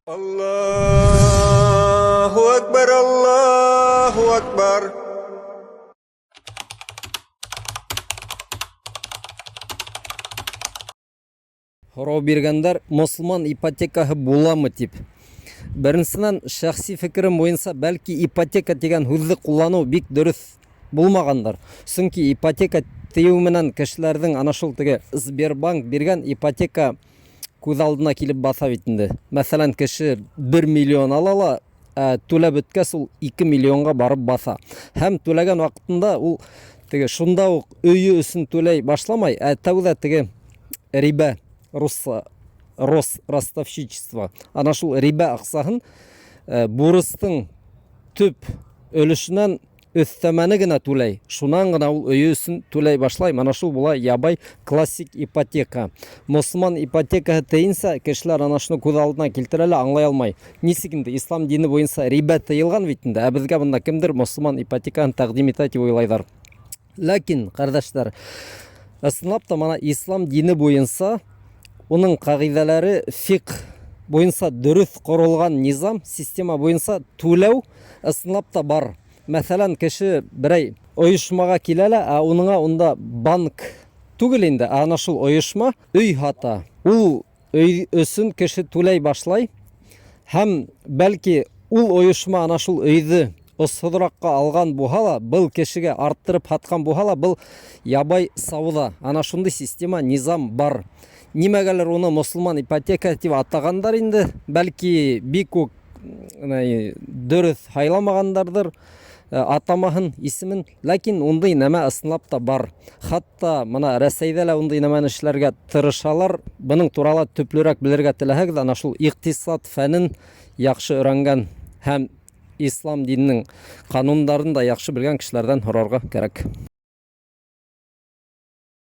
Аллаһу әкбәр, Аллаһу әкбәр! Һорау биргәндәр, мосолман ипотекаһы буламы дип. Беренсенән, шәхси фекерем буенса, бәлки ипотека дигән һүҙҙе ҡулланыу бик дөрөҫ булмағандыр. Сөнки ипотека тиеү менән кешеләрҙең ана шул теге Сбербанк биргән ипотека күҙ алдына килеп баҫа бит инде. Мәҫәлән, кеше 1 миллион ала ла, ә түләп бөткәс ул 2 миллионға барып баҫа. Һәм түләгән ваҡытында ул теге шунда уҡ өйө өсөн түләй башламай, ә тәүҙә теге рибә, русса росростовщичество, ана шул рибә аҡсаһын э, бурыстың төп өлөшөнән өҫтәмәне генә түләй, шунан гына ул өйө өсөн түләй башлай. Мана шул була ябай классик ипотека. Мосолман ипотекаһы тейенсә, кешеләр ана шуны күҙ алдына килтерә лә аңлай алмай. Нисек инде ислам дине буенса рибә тыйылган бит инде, ә безгә бында кемдер мосолман ипотекаһын тәкъдим итә дип уйлайҙар. Ләкин, ҡәрҙәштәр, ысынлап та мана ислам дине буенса уның ҡағиҙәләре фиқһ буенса дөрөҫ ҡоролған низам, система буенса түләү ысынлап та бар. Мәҫәлән, кеше берәй ойошмаға килә лә, ә уныңа унда банк түгел инде, ә ана шул ойошма өй һата. Ул өй өсөн кеше түләй башлай һәм бәлки ул ойошма ана шул өйҙө осһоҙораҡҡа алған булһа ла, был кешегә арттырып һатҡан булһа ла, был ябай сауҙа. Ана шундай система, низам бар. Нимәгәлер уны мосолман ипотека тип атағандар инде, бәлки бик үк дөрөҫ һайламағандарҙыр атамаһын, исемен, ләкин ундай нәмә ысынлап та бар. Хатта мына Рәсәйҙә лә ундай нәмәне эшләргә тырышалар. Бының турала төплөрәк белергә теләһәгеҙ, ана шул иҡтисад фәнен яҡшы өйрәнгән һәм ислам диненең ҡанундарын да яҡшы белгән кешеләрҙән һорарға кәрәк.